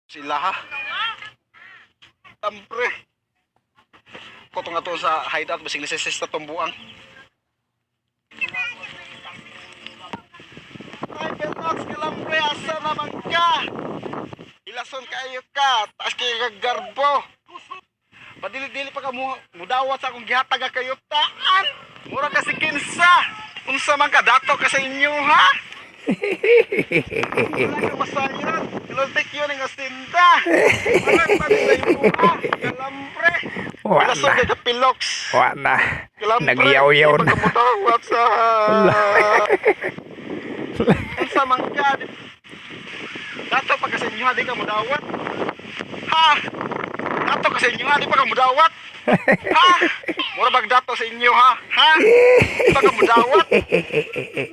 Sila ha. Tampre. Ko nga to sa hideout basig nasisis na tumbuang. Ay, Pelox, kalambre, asa naman ka? Ilason kayo ka, taas kayo kagarbo. Padili-dili pa ka mo, mudawat sa akong gihatag ka kayo taan. Mura kasi kinsa. Unsa man ka dato ka sa inyo ha? Wala ka masayod. Kilontik yun ang asinda. Wala pa sa imo ha? Kalambre. Wala. Ilason kay ka Pilox. Wa na. Kalambre. Nagyaw-yaw Di na. pa ka mudawat sa... Unsa man ka? Dato pa ka sa inyo ha, di ka mudawat. Ha? Dato ka sa inyo ha, di pa ka mudawat. Ha? Mura bag dato sa inyo ha? Ha? Di pa ka mudawat.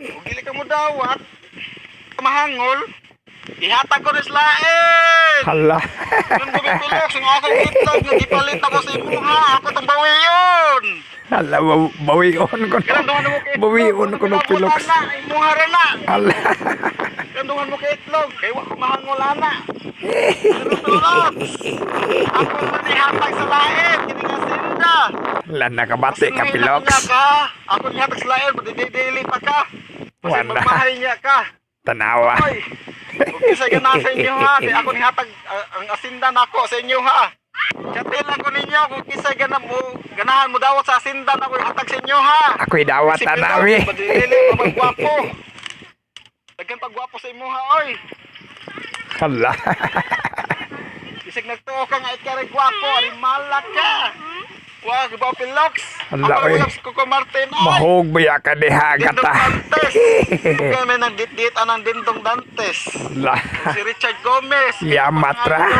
Kung dili ka mudawat, mahangol, ihatag ko rin lain. Hala. Nung bumipilok, ang akong itlog, nga gipalit ako sa imo ha, ako tong bawiyon. Hala, bawion ko no. Kanang mo kay itlog. Bawion ko no, Pilox. Imuha ra na. Hala. Kandungan mo kay itlog, kay wa ko mahangol ana. Pero Pilox, ako man ihatag sa lain, kini nga sinda. Hala, nakabati ka, Mas Pilox. niya ka. Ako nihatag sa lain, dili pa ka. Kasi Wala. magmahay niya ka. Tanawa. Oy, huwag sa gana sa inyo ha. Kaya ako nihatag ang asinda nako sa inyo ha. Chatil ako ninyo kung kisay gana mo ganahan mo dawat sa asinda nako ihatag sa inyo ha. Ako'y dawat Si Pilox, tanawi. Padili pa magwapo. Daghan pagwapo sa imo ha oy. Hala. Bisag nagtuo ka nga ikaw ray gwapo, arimala ka. Wa ba Pilox? Hala, Ako oy. Pilox Coco Martin oy. Mahog ba ka diha Dindong gata? Dantes. Kaya may nang dit anang Dindong Dantes. Hala. Si Richard Gomez. Yamat ra.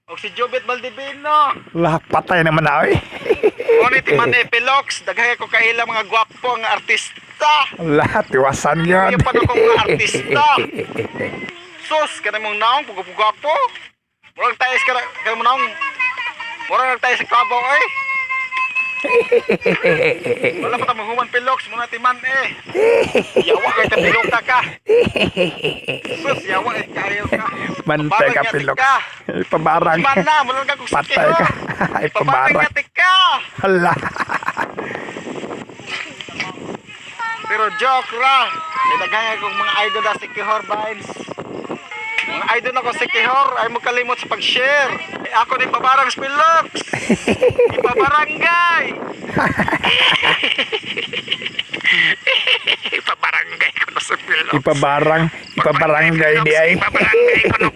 O si Jobet Valdivino. Hala, patay naman na, oy. Ngunit ti Mane Pilox, daghay ko kaila mga gwapo nga artista. Hala, tiwasan yun. Yung pa akong mga artista. Sus, kanang mong naong pugap-gwapo. Murag tayo sa kanang mong naong. Murag tayo sa kabaw eh. Wala pa tamang human Pilox, muna ti Man eh. Yawa kay kapiloka ka. Sus, yawa kay kayo ka. Bantay ka, Pabarang Pilox. ka. Ipabarang. Man na, mula ka kung Patay ka. Pabarang Ipabarang. nga ka. Hala. Pero joke ra. May daghan akong mga idol na si Kihor Vines. Mga idol ako si Kihor ay mo kalimot sa pag-share. Eh, ako ni Pabarang Spilox. Ipabarangay. Ipabarangay ko na sa Pilox. Ipabarang. Ipabarangay di ay. Ipabarangay ko na.